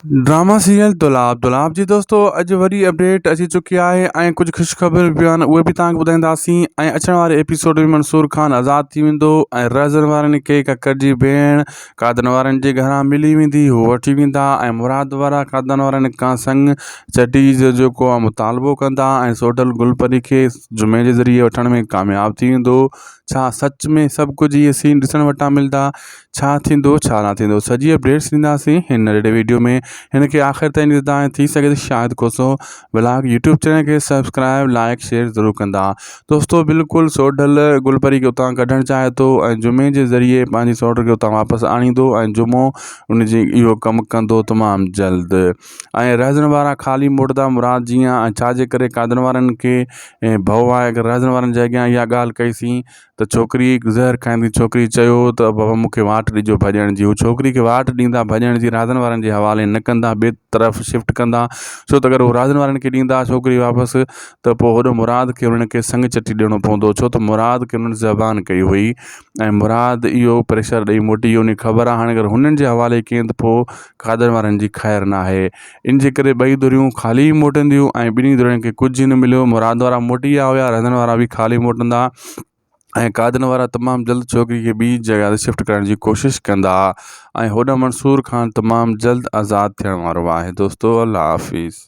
Drama serial دولاب دولاب جي دوستو اڄ وڏي اپڊيٽ اچي چڪي آهي ۽ ڪجهه خوشخبريون به آهن اهي به توهان کي ٻڌائينداسين ۽ اچڻ واري ايپيسوڊ ۾ منصور خان آزاد ٿي ويندو ۽ رهزن وارن کي ڪڪر جي ڀيڻ قادن وارن جي گهران ملي ويندي هو وٺي ويندا ۽ مراد وارا قادن وارن کان سڱ چٽي جو جيڪو آهي مطالبو ڪندا ۽ سوڍل گل پري کي جمعي جي ذريعي وٺڻ ۾ ڪامياب ٿي ويندو ڇا سچ ۾ سڀ ڪجهه اهي سين ڏسڻ وٽان ملدا ڇا ٿيندو ڇا نه ٿيندو سڄي اپڊيٽس ڏينداسين هن ننڍڙي ويڊيو ۾ هن کي آخر تائين ڏسندا ۽ ٿي سگهي ته Shahid Khoso vlog YouTube channel کي سبسڪرائب لائڪ شيئر ضرور ڪندا دوستو بلڪل سوڍل گل پري کي اتان ڪڍڻ چاهي ٿو ۽ جمعي جي ذريعي پنهنجي سوڍ کي اتان واپس آڻيندو ۽ جمعو ان جي اهو ڪم ڪندو تمام جلد ۽ رهزن وارا خالي موٽندا مراد جيئن ۽ ڇا جي ڪري قادن وارن کي ڀؤ آهي اگر رهزن وارن جي اڳيان اها ڳالهه ڪئي سين ته ڇوڪري زهر کائيندي ڇوڪري چيو ته بابا مون کي واٽ ڏجو ڀڄڻ جي هو ڇوڪري کي واٽ ڏيندا ڀڄڻ جي رازن وارن جي حوالي نه ڪندا ٻئي طرف شفٽ ڪندا ڇو ته اگر هو رازن وارن کي ڏيندا ڇوڪري واپس ته پوء هوڏو مراد کي انهن کي سڱ چٽي ڏيڻو پوندو ڇو ته مراد کي انهن زبان ڪئي هئي ۽ مراد اهو پريشر ڏئي موٽي ويو ان کي خبر آهي هاڻي اگر هنن جي حوالي ڪين ته پوء کاڌن وارن جي خير ناهي. ان جي ڪري ٻئي ڌريون خالي ئي موٽنديون ۽ ٻنهي ڌرين کي ڪجهه نه مليو. مراد وارا موٽي ويا هيا، رهندڙ وارا به خالي موٽندا ۽ قادن وارا تمام جلد ڇوڪري کي ٻي جڳهه تي شفٽ ڪرڻ جي ڪوشش ڪندا ۽ هوڏانهن منصور خان تمام جلد آزاد ٿيڻ وارو آهي دوستو الله حافظ.